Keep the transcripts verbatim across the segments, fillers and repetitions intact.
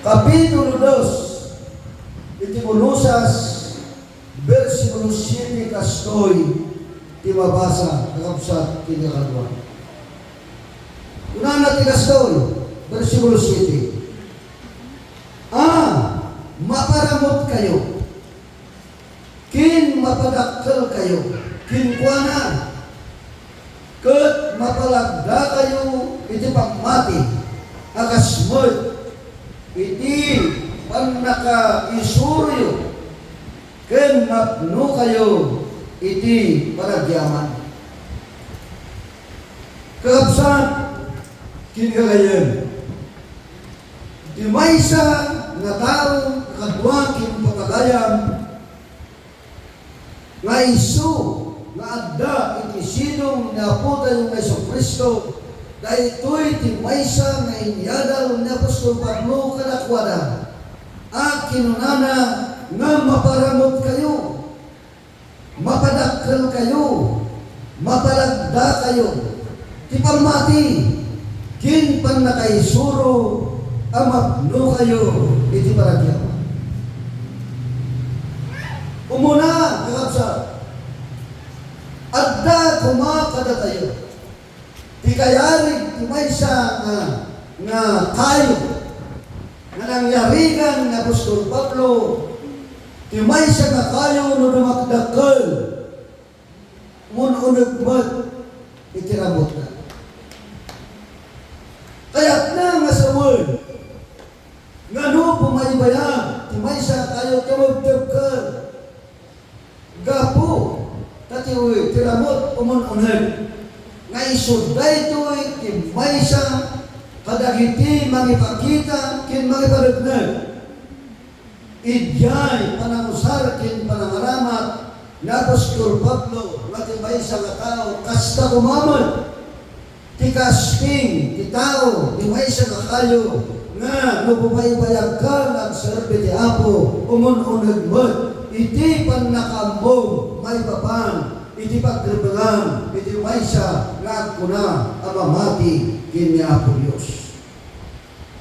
Kapitulo dos, iti Colosas, bersikulo siete, kastoy ti mabasa, kakabsat, ken kakadua. Kunana ti kastoy, bersikulo siete, "A, maparamutkayo, ken mapadakkelkayo kenkuana, ket mapalagdakayo iti pammati a kas met iti pannakaisuroyo, ken mapnokayo iti panagyaman." Kakabsat, ken gagayyem, ti maysa nga tao, kadua ken papagayam, nga isu nga adda iti sidong ni Apotayo nga Jesu-Cristo, daytoy ti maysa nga inyadal ni apostol Pablo kadakuada a kinunana nga maparamutkayo, mapadakkelkayo, mapalagdakayo ti pammati ken pannakaisuro a mapnokayo iti panagyaman. Umuna, kakabsat, adda koma kadatayo ti kayarig ti maysa nga, nga kayo nga nangyarigan ni apostol Pablo, ti maysa nga kayo no dumakdakkel, umun-uneg met iti ramutna. Kayatna nga sawen nga no bumaybayag ti maysa a kayo ti mabdebkel gapu ta ti, ti ramut umun-uneg, nga isu daytoy ti maysa kadagiti mangipakita ken mangipaneknek. Idiay panangusar ken panangaramat ni apostol Pablo nga ti maysa nga tao, kasta koma met ti kasting ti tao, ti maysa nga kayo, nga no bumaybayagka nga agserbi ti Apo, umun-uneg met iti pannakaammom maipapan iti pagrebbengam iti maysa nga agkuna a mamati ken ni Apo Dios.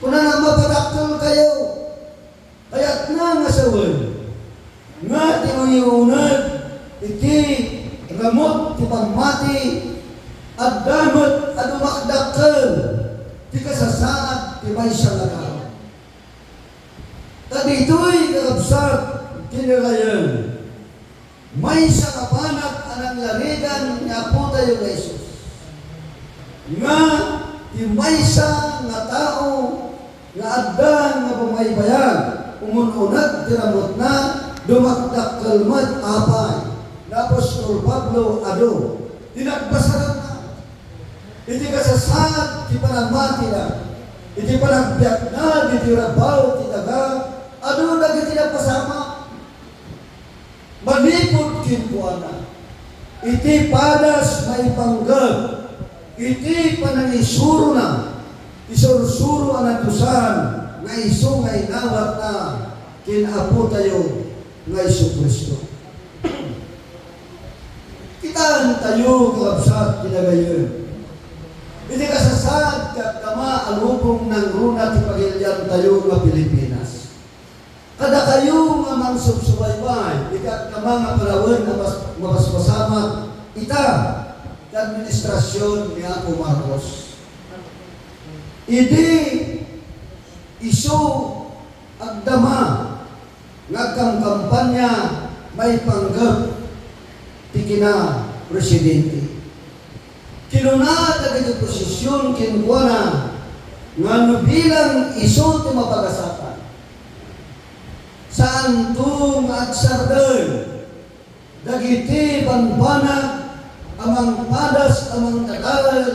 Kunana, mapadakkelkayo. Kayatna nga sawen nga ti mangiuneg iti ramut ti pammati, adda met a dumakdakkel ti kasasaad ti maysa nga tao. Ta ditoy, kakabsat, kinirayen, maysa a banag a nangyarigan ni Apotayo nga Jesus, nga ti maysa nga tao nga adda nga bumaybayag, umun-uneg ti ramutna, dumakdakkel met apay ni apostol Pablo, adu ti nagpasaratna iti kasasaad ti panammatina, iti panagbiagna ditoy rabaw ti daga, adu dagiti napasamak. Manipud kenkuana, iti padas maipanggep iti panangisurona, isursuro a nadusan nga isu nga inawatna ken Apotayo nga Jesu-Cristo. Kitaentayo, kakabsat, kinagayen, iti kasasaad ti agdama a lubong nangruna ti pagiliantayo nga Pilipinas. Kadakayo nga mangsubsubaybay iti agdama nga panawen a mas-, mapaspasamak ita ti administrasyon ni Apo Marcos. Idi isu agdama nga agkamkampanya maipanggep ti kinapresidente, kinuna dagiti oposisyon kenkuana nga no bilang isu ti mapagasatan, saanto nga agsardeng dagiti bambanag a mangpadas a mangdadael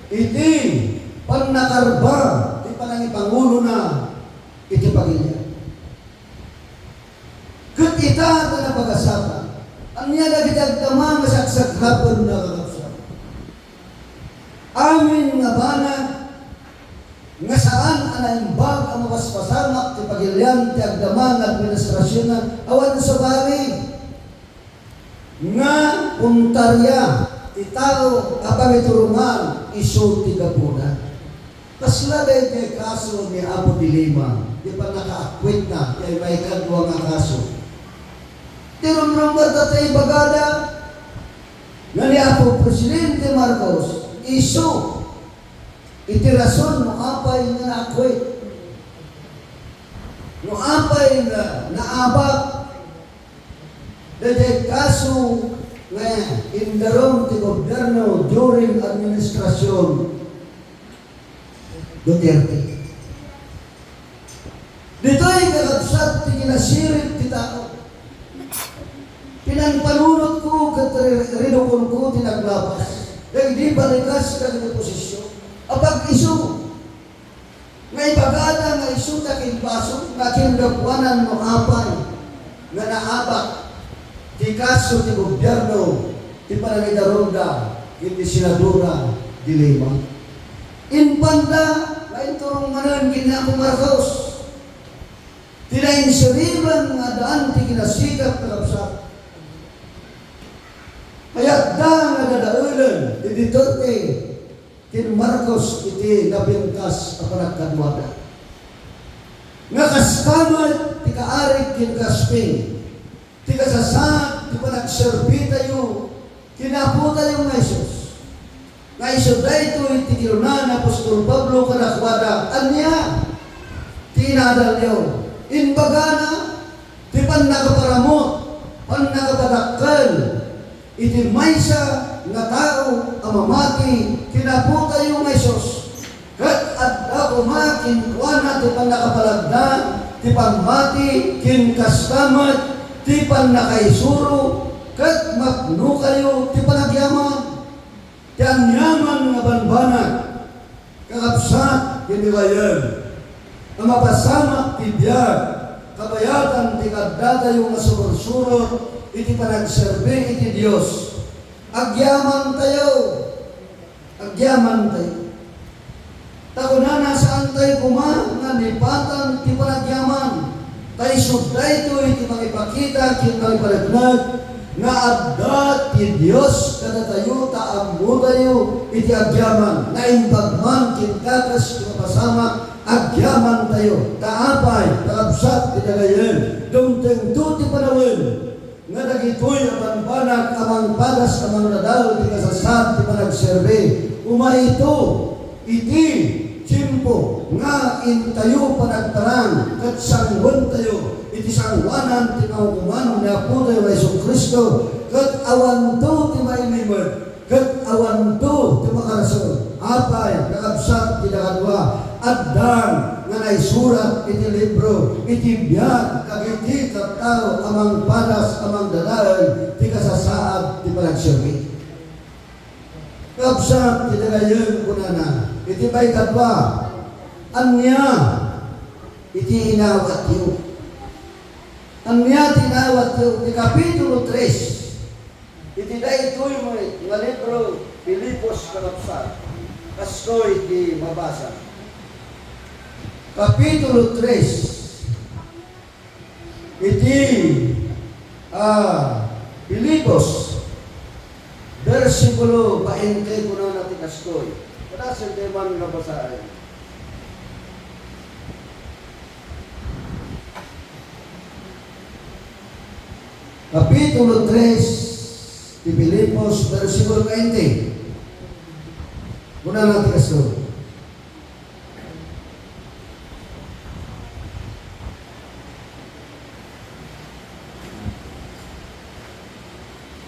iti pannakarba ti panangipangulona iti pagilian. Ket ita ta napagasatan, ania dagiti agdama nga sagsagrapenna, kakabsat? Amin nga banag nga saan a naimbag a mapaspasamak ti pagilian ti agdama nga administrasionna, awan sabali nga puntaria ti tao a pangiturongan isu ti gapuna. Kasla daytoy kaso ni Apo Dilima, di pa Kuitna, ti maikadua nga kaso. Ti rumrummuarda ti ibagada nga ni Apo Presidente Marcos, isu iti rason no apay nga naakwit. No apay nga naabak daydiay kaso nga indarum ti gobierno during administrasyon Duterte. Ditoy, kakabsat, ti kinasirib ti tao. Pinanpanunotko ket re-, rinukonko ti naglabas dagiti balikas dagiti oposisyon. Apag isu nga ibagada nga isu ti akinbasol nga akingapuanan no apay nga naabak ti kaso ti gobierno ti panangidarumda ken ni Senadora de Lima. Impanda nga inturong manen ken ni Apo Marcos. Ti nainsiriben nga addaan ti kinasikap, kakabsat. Kayatda nga dadaelen ti Duterte ken Marcos iti napintas a panagkaduada. Nga kasta met ti kaarig ken kasping ti kasasaad ti panagserbitayo ken Apotayo nga Jesus. Nga isu daytoy ti kinuna ni apostol Pablo kadakuada, "Ania ti inadalyo?" Imbagana ti pannakaparamut, pannakapadakkel iti maysa nga tao a mamati ken Apotayo nga Jesus. Ket adda koma kenkuana ti pannakapalagda ti pammati, ken kasta met ti pannakaisuro, ket mapnokayo ti panagyaman. Ti aniaman nga banbanag, kakabsat ken ni Ryan, a mapasamak ti biag, kabayatan ti kaddatayo nga sumursurot iti panagserbi iti Dios. Agyamantayo. Agyamantayo. Ta kunana, saantayo koma nga lipatan ti panagyaman. Ta isu daytoy ti mangipakita ken mangipaneknek nga adda ti Dios kadatayo ta ammotayo iti agyaman. Naimbag man ken dakes ti mapasamak, agyamantayo. Ta apay, kakabsat ti dagayen, dumtengto ti panawen nga dagitoy a banbanag a mangpadas a mangdadael ti kasasaad ti panagserbi, umayto iti tiempo nga intayo panagparang ket sanguentayo iti sanguanan ti pangukoman ni Apotayo a Jesu-Cristo, ket awanto ti mailimed. Ket awanto ti makarason. Apay, kakabsat, ti dakadua, addan nga naisurat iti libro iti biag dagiti tattao a mangpadas a mangdadael ti kasasaad ti panagserbi. Kabsat, ti dagayen kunana, iti maikadua, ania iti inawatyo? Ania ti inawatyo? Ti Kapitulo tres. Iti daytoy met nga libro, Filipos, kakabsat, kastoy ti mabasa. Kapitulo tres. Iti, ah, Filipos, bersikulo bainte, kunana ti kastoy. Kadasen ti man nga basaen. Kapitulo tres ti Filipos, bersikulo bainte. Kunana ti kastoy.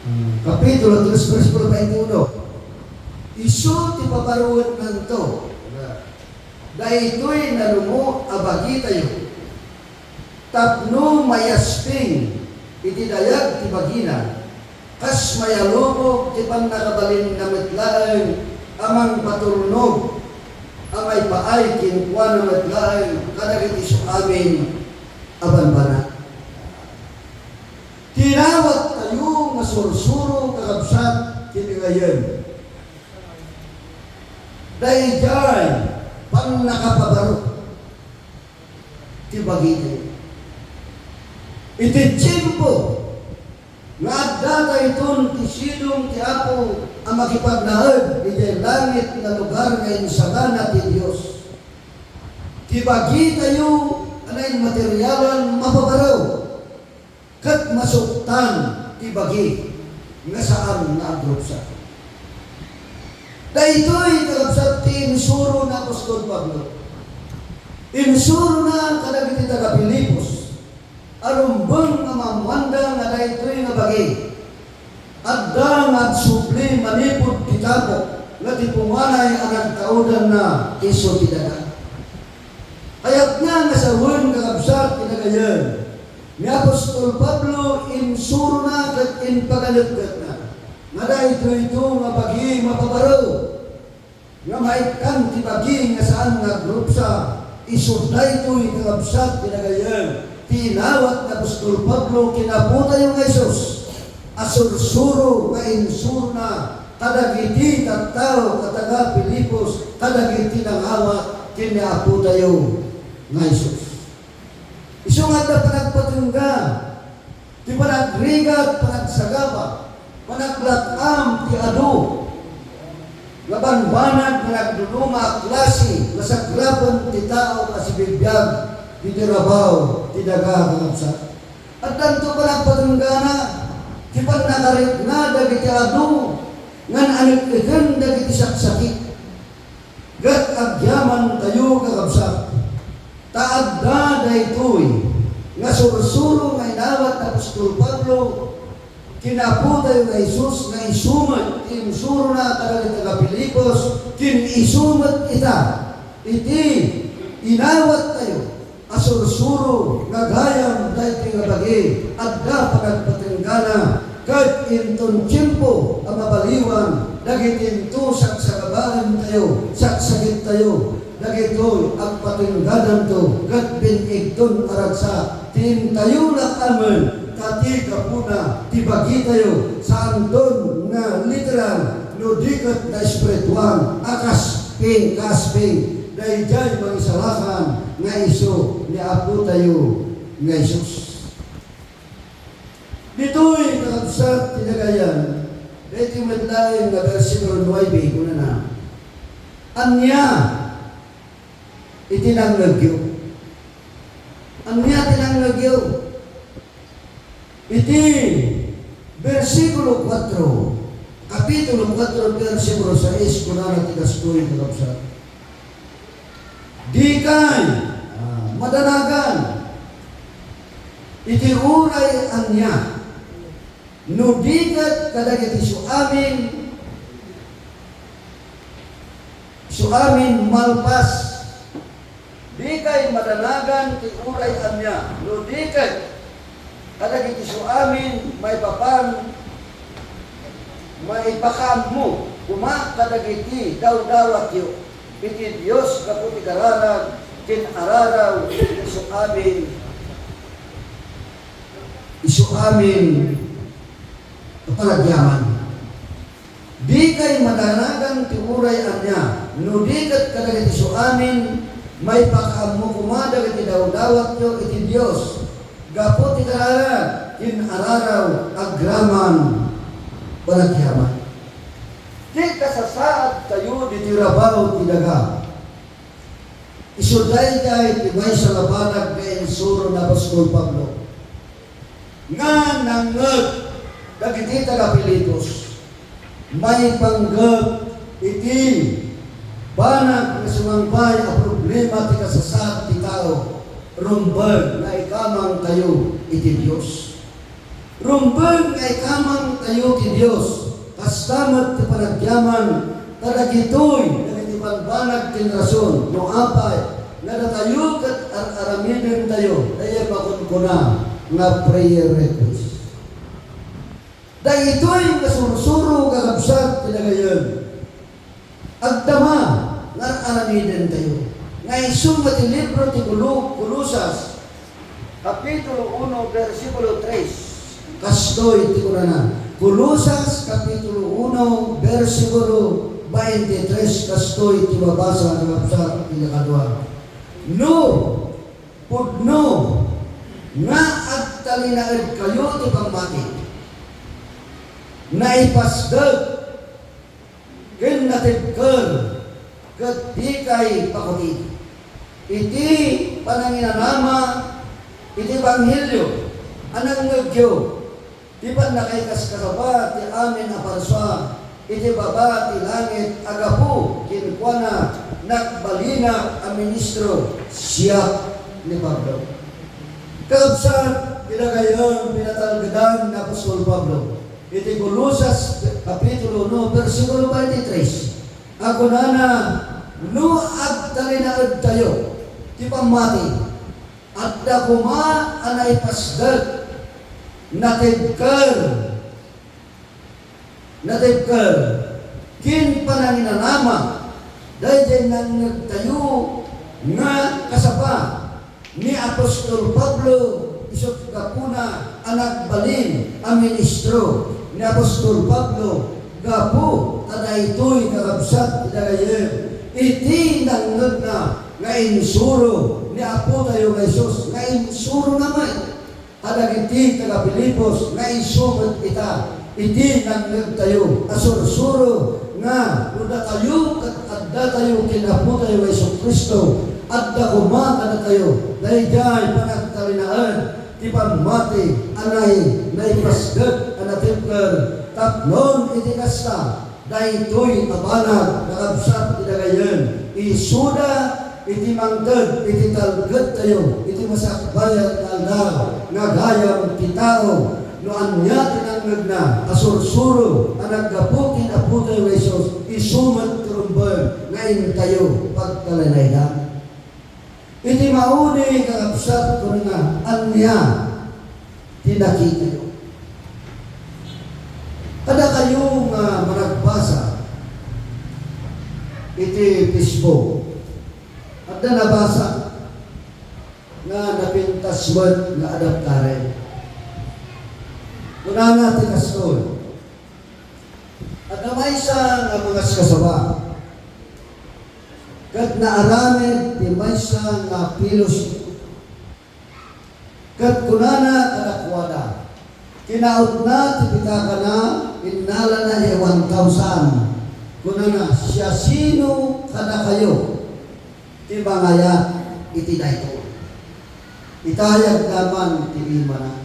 Hmm, Kapitulo tres, bersikulo bainte uno. Isu ti paparuennanto. Daytoy nalumo a bagitayo. Tapno maiasping iti dayag ti bagina, kas mayalubog ti pannakabalinna met laeng a mangpatulnog a maipaay kenkuana met laeng kadagiti suamin a banbanag. Ti inawattayo nga sursuro, kakabsat, ti bigayen. Daydiay pannakapabaro ti bagitayo. Iti tiempo nga adda dayton ti sidong ti Apo a makipagnaed idiay langit nga lugar nga insagana ti Dios. Ti bagitayo a nain-, materialan mapabarew ket masuktan ti bagi nga saan nga agrupsa. Daytoy, kakabsat, ti insuro ni apostol Pablo. Insurona kadagiti taga-Filipos a rumbeng nga maammoanda nga daytoy nga bagi adda nga agsubli manipud ti tapok nga ti punganay a nagtaudanna isu ti daga. Kayatna nga sawen, kakabsat, ti nagayan ni apostol Pablo, insurona ket impakaneknekna nga daytoyto nga bagi mapabarew nga maikkan ti bagi nga saan nga agrupsa. Isu daytoy, kakabsat, ti nagayan ti inawat ni apostol Pablo ken Apotayo nga Jesus a sursuro nga insurona kadagiti tattao a taga-Filipos, kadagiti nangawat ken ni Apotayo nga Jesus. Isu nga adda panagpatengga ti panagrigat, panagsagaba, panaglat-am ti adu nga banbanag nga nagduduma a klase nga sagrapen ti tao a sibibiag iti rabaw ti daga, kakabsat. Addanto panagpatenggana ti pannakarikna dagiti adu nga naanek-eken dagiti saksakit. Ket agyamantayo, kakabsat, ta adda daytoy nga sursuro nga inawat ni apostol Pablo ken Apotayo nga Jesus, nga isu met ti insurona kadagiti taga-Filipos ken isu met ita iti inawattayo a sursuro nga gayam daytoy nga bagi. Adda panagpatenggana ket inton tiempo a mabaliwan, dagitinto sagsagabaentayo, saksakittayo, dagitoy agpatenggananto ket bin-igton a ragsak ti intayo lakamen, ta ti gapuna ti bagitayo, saanton nga literal, no di ket naespirituan a kas-, ping-, kasping daydiay Mangisalakan nga isu ni Apotayo nga Jesus. Ditoy, kakabsat, ti nagayan, daytoy met laeng nga bersikulo nuebe, kunana, "Ania iti nangngegyo? Ania ti nangngegyo?" Iti bersikulo kuatro, kapitulo kuatro, bersikulo sais, kunana ti kastoy, kakabsat, "Dikay, ah, madanagan iti uray ania, no di ket kadagiti suamin, suamin malpas. Dikay madanagan ti uray ania, no di ket kadagiti suamin maipapan, maipakaammo koma kadagiti dawdawatyo iti Dios gapu ti kararag ken araraw iti suamin, isuamin a panagyaman. Dikay madanagan ti uray ania, no di ket kadagiti suamin, maipakaammo koma dagiti dawdawatyo iti Dios gapu ti kararag ken araraw agraman panagyaman." Ti kasasaadtayo ditoy rabaw ti daga, isu daydiay ti maysa nga banag nga insuro ni apostol Pablo nga nangngeg dagiti taga-Filipos maipanggep iti banag nga sumangpay a problema ti kasasaad ti tao, rumbeng nga ikamangtayo iti Dios. Rumbeng nga ikamangtayo ti Dios, kasta met ti panagyaman, ta dagitoy dagiti bambanag ken rason no apay nga datayo ket ar-aramidentayo, daydiay makunkuna nga prerequisite. Daytoy nga sursuro, kakabsat, ti nagayan. Agdama nga ar-aramidentayo nga isu nga ti libro ti Kolo-, Kolosas, kapitulo uno, bersikulo tres. Kastoy ti kunana, Kolosas, kapitulo uno, bersikulo baintitres, kastoy ti mabasa nga kabsat ti nakadua. No pudno nga agtalinaedkayo ti pammati, naipasdek ken natibker ket dikay pakuti iti pananginanama Iti ebanghelio a nangngegyo, ti pannakaikaskasaba ti amin a parsua iti baba ti langit a gapu kenkuana, nagbalinak a ministro, siak ni Pablo. Kakabsat, iti dagayem pinatalgedan ni apostol Pablo iti Colosas kapitulo uno, bersikulo twenty-three, a kunana, no agtalinaedtayo ti pammati, adda koma a naipasdek, natibker, natibker ken pananginanama daydiay nangngegtayo nga kasaba ni apostol Pablo, isut' gapuna a nagbalin a ministro ni apostol Pablo, gapu ta daytoy, kakabsat, ti dagayem iti nangngegna nga insuro ni Apotayo nga Jesus, nga insurona met kadagiti taga-Filipos nga isu met ita iti nangngegtayo a sursuro nga no datayo ket addatayo ken Apotayo nga Jesu-Cristo, adda koma kadatayo daydiay panagtalinaed ti pammati a nay-, naipasdek a natibker tapno iti kasta, daytoy a banag, kakabsat, ti dagayem, isuda iti mangted iti talgedtayo iti masakbayan nga aldaw nga gayam ti tao. No ania ti nangngegna a sursuro a naggapu ken Apotayo nga Jesus, isu met ti rumbeng nga intayo pagtalinaedan. Iti maudi, kakabsat, kunana, ania ti nakitayo? Kadakayo nga managbasa iti Facebook, adda nabasa nga napintas met nga adaptaren. Kunana ti kastoy, adda maysa nga mangaskasaba ket naaramid ti maysa nga fellowship. Ket kunana kadakuada, kinaudna ti pitakana, innalana idiay one thousand. Kunana, "Siasino kadakayo ti mangayat iti daytoy? Itayagda man ti imana."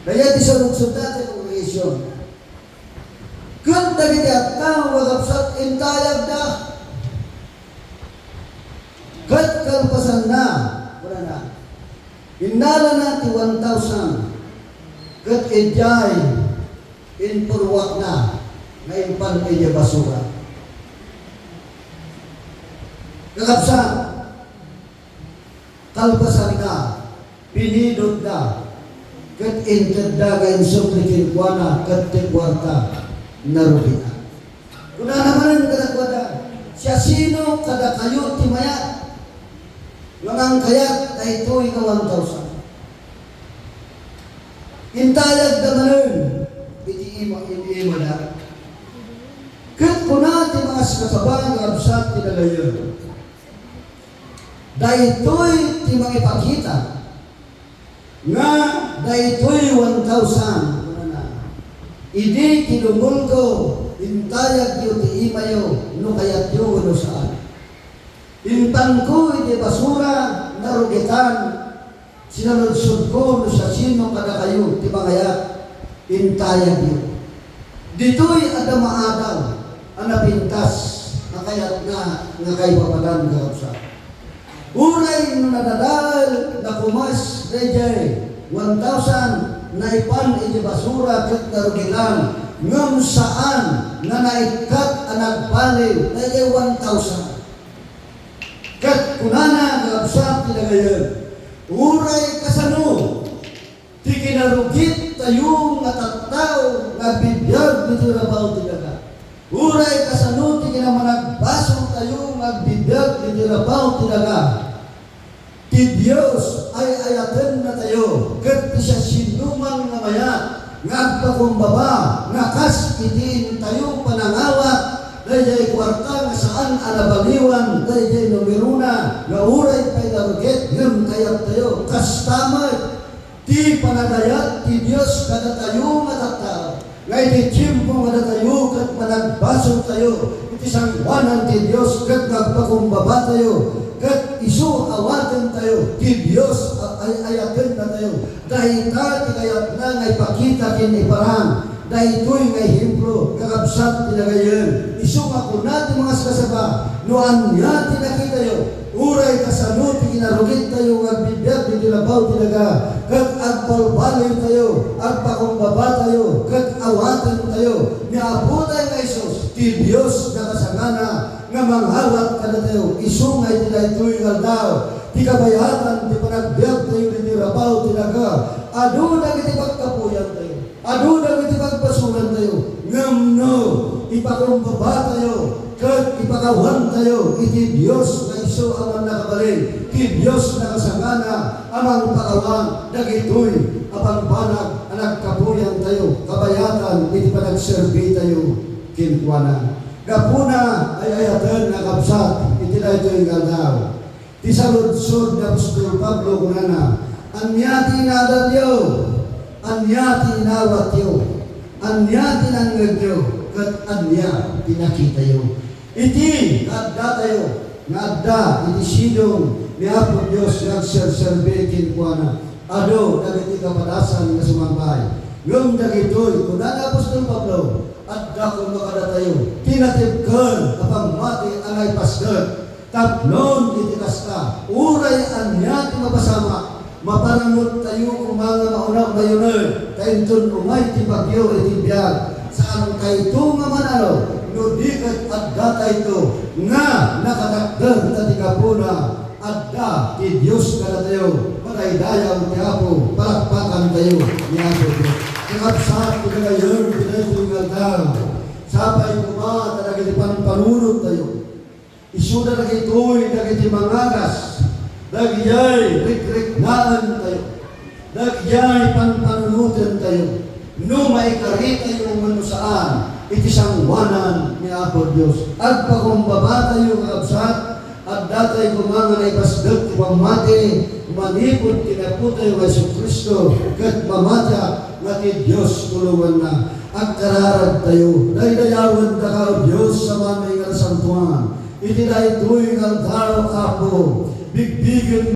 Dayta ti saludsodda ti congregation. Ket dagiti tattao, kakabsat, intayagda. Ket kalpasanna, kunana, innalana ti one thousand, ket idiay inpurruakna nga impan idiay basura. Kakabsat, kalpasanna, pinidotda, ket intedda nga insukli kenkuana, ket ti kuarta, narugina. Kunana manen kadakuada, "Siasino kadakayo ti mayat nga mangkayat daytoy nga one thousand?" Intayagda manen iti ima-, iti imada. Ket kuna ti mangaskasaba nga kabsat ti dagayem, "Daytoy ti mangipakita nga daytoy one thousand, kunana, idi kinumulko, intayagyo ti imayo no kayatyo wenno saan. Impanko iti basura, narugitan, sinaludsodko no siasino kadakayo ti mangayat, intayagyo." Ditoy adda maadal a napintas a kayatna nga kaipapadan, kakabsat. Uray no nadadael, nakumes daydiay one thousand, naipan iti basura ket narugitan, ngem saan nga naikkat a nagbaliw daydiay one thousand. Ket kunana, kakabsat ti dagayem, uray kasano ti kinarugit tayo nga tattao nga agbibiag ditoy rabaw ti daga. Uray kasano ti kinamanagbasol tayo nga agbibiag ditoy rabaw ti daga. Ti Dios ay-ayatenna tayo, ket ti siasinoman nga mayat nga agpakumbaba nga kas iti intayo panangawat daydiay kuarta nga saan a nabaliwan daydiay numerona nga uray pay narugit ngem kayat tayo. Kasta met ti panagayat ti Dios kadatayo nga tattao, nga iti tiempo nga datayo ket managbasol tayo iti sangoanan ti Dios ket nagpakumbaba tayo, Ket isu awatentayo ti Dios a ay-ayatennatayo. Dayta ti kayatna nga ipakita ken iparang. Daytoy nga ehemplo, kakabsat ti nagayyem. Isu nga kuna ti mangaskasaba, no ania ti nakitayo, uray kasano ti kinarugittayo nga agbibiag ditoy labaw ti daga, ket agbalbaliwtayo, agpakumbabatayo, ket awatentayo ni Apotayo nga Jesus, ti Dios nga kasangana, nga mangawat kadatayo, isu nga iti daytoy nga aldaw, ti kabayatan ti panagbiagtayo ditoy labaw ti daga, adu dagiti pagkapuyantayo, adu dagiti pagbasolantayo, ngem no ipakumbabatayo ket ipakawantayo iti Dios nga isu a mannakabalin, ti Dios nga kasangana a mangpakawan dagitoy a bambanag a nagkapuyantayo, kabayatan iti panagserbitayo kenkuana. Gapuna, ay-ayaten a kabsat iti daytoy nga aldaw. Ti saludsod ni apostol Pablo kunana, "Ania ti inadalyo? Ania ti inawatyo? Ania ti nangngegyo? Ket ania ti nakitayo?" Iti kaaddatayo nga adda iti sidong ni Apo Dios nga agserserbi kenkuana, adu dagiti kapadasan nga sumambay. Ngem dagitoy, kuna ni apostol Pablo, adda koma kadatayo ti natibker a pammati a naipasdek. Tapno iti kasta, uray ania ti mapasamak, maparangottayo koma nga mauna-, mayunen, ta inton umay ti bagyo iti biag, saantayto nga man-aro, no di ket addatayto nga nakatakder ta ti gapuna, adda ti Dios kadatayo. Madaydayaw ti Apo, palakpakantayo ni Apo Dios. Kakabsat, ti kagayyem, ti daytoy nga aldaw. Sapay koma ta dagiti panpanunottayo. Isuda dagitoy dagiti mangagas, dagijay rikriknaentayo, dagijay panpanunotentayo, no maikaritayo wenno saan, iti sangoanan ni Apo Dios. Agpakumbabatayo, kakabsat, addatay koma nga naipasdek ti pammati manipud ken Apotayo nga Jesu-Cristo, ket mamatiak nga ti Dios tulonganna. Agkararagtayo, daydayawendaka, O Dios, Ama mi nga nasantoan. Iti daytoy nga aldaw, Apo, bigbigen